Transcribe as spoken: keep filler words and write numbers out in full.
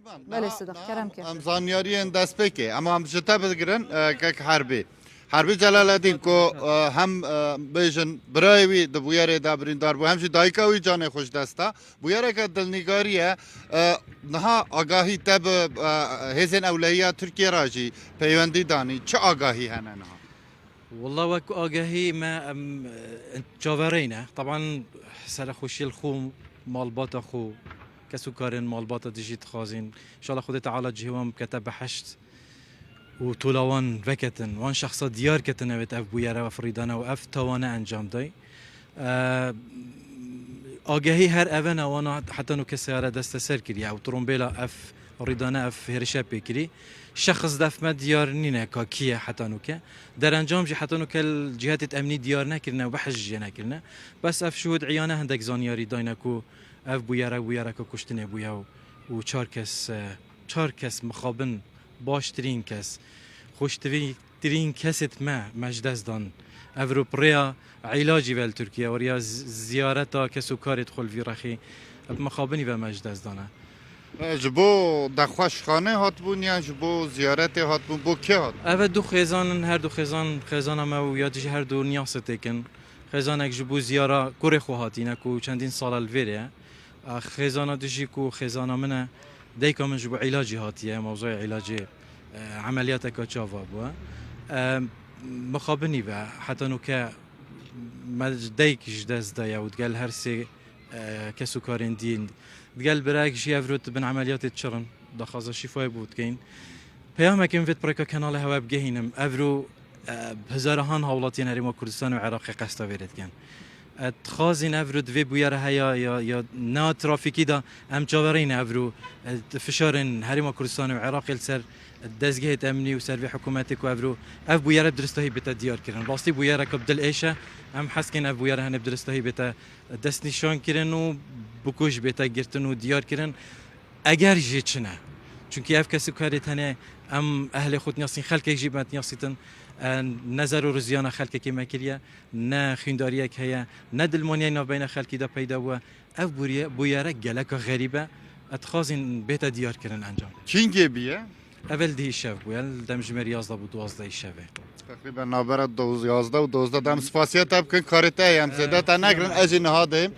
Belê Sedat, kerem ke. Em zanyariyên destpêkê, em em ji te bigirin, e, kek Herbî. Herbî Celaledîn ku, e, hem, e, bêjin birayê wî di bûyerê de birîndar bû, hem jî dayika wî canê xwe ji dest da. Bûyereke dilnîgarî ye. E, niha agahî te bi, e, hêzên ewlehiya Tirkiyê re jî peywendî danî. Çi agahî hene niha? Wallah wek agahî me em, e, çavereyne. Taban serexweşiyê li xwe malbata xwe, kes û karên malbata dijî dixwazin. Înşallah Xwedê Teala cihê wan bikete behişt û tola wan veketin. Wan şexsa diyar ketin ew ê ev bûyere, ev rîdane û ev tawane encam day. Eee, agehî her evena wana heta nûke seyare desteser kiriye. Ew trombêla ev rîdane ev hêrişe pê kirî. Şexs def me diyar nîne ka kî ye heta nûke. Derencam jî heta nûke li cihetê emnî diyar nekirine û behs jî jê nekirine. Bes ev şûhûd îyane hindek zanyarî dayne ku ev bûyere bûyereke kuştinê bûye û, û çar kes, e, çar kes mixabin, baştirîn kes, xweştirî-, tirîn kesêt me, me ji dest dan. Ev ro bi rêya îlacî ve li Tirkiye, weriya z-, ziyareta kes û karê xwe li vî rexî, bi mixabinî ve me ji dest dane. E, ji bo dexweşxanê hatibûn yan ji bo ziyaretê hatibûn, bo kê hatibûn? Ev e du xêzan in, her du xêzan, xêzana me û ya dijî her du niyasê têkin. Xêzanek ji bo ziyara kurê xwe hatîne ku çendîn sala li vêrê ye. A, xêzana dijî ku xêzana min e, dayika min ji bo îlacî hatiye, mewzûya îlacê, e, emeliyateke çava bû. E, mixabinî ve, heta nûke me dayik ji dest daye û digel her sê, e, kes û karên dîn. Digel birayek jî ev rût bin emeliyatê çirin, daxwaza şîfayê bû dikeyin. Peyamekê min vê pireka kenalê hewe bigehînim. Ev rû, e, hezarahan hawlatiyên Herêma Kurdistan û Iraqê qesta vê rê dikin. E, dixwazin ev rû di vê bûyere heya ya, ya na trafîkî de em çavereyne ev rû, e, fişarên Herêma Kurdistan û Iraqê li ser dezgehê emnî û ser vê hikûmetê ku ev rû ev bûyere bi diristahî bête diyar kirin. Rastî bûyereke bi dil êş e. Em hez dikin ev bûyere hene bi diristahî bête destnîşan kirin û bi ku jî bête girtin û diyar kirin. Eger jî çi ne. Çunkî ev kes û karê tenê em ehlê xwe dinasîn, xelkek jî me dinasîtin, e, ne zer û riziyana xelkekê me kiriye, ne xwîndariyek heye, ne dilmaniyek navbeyna xelkî de peyda bûye. Ev bûriye-, bûyere geleka xerîb e. Ez dixwazin bête diyar kirin encam. Kîngê bûye? Ev e li dihî şev bûye, li dem ji me re yazdeh bû, duwazdeh şevê. Teqrîben navbera doz-, yazdeh û dozdeh de em spasiya te bikin, karê te ye, em zêde te negirin, ez jî niha deyim.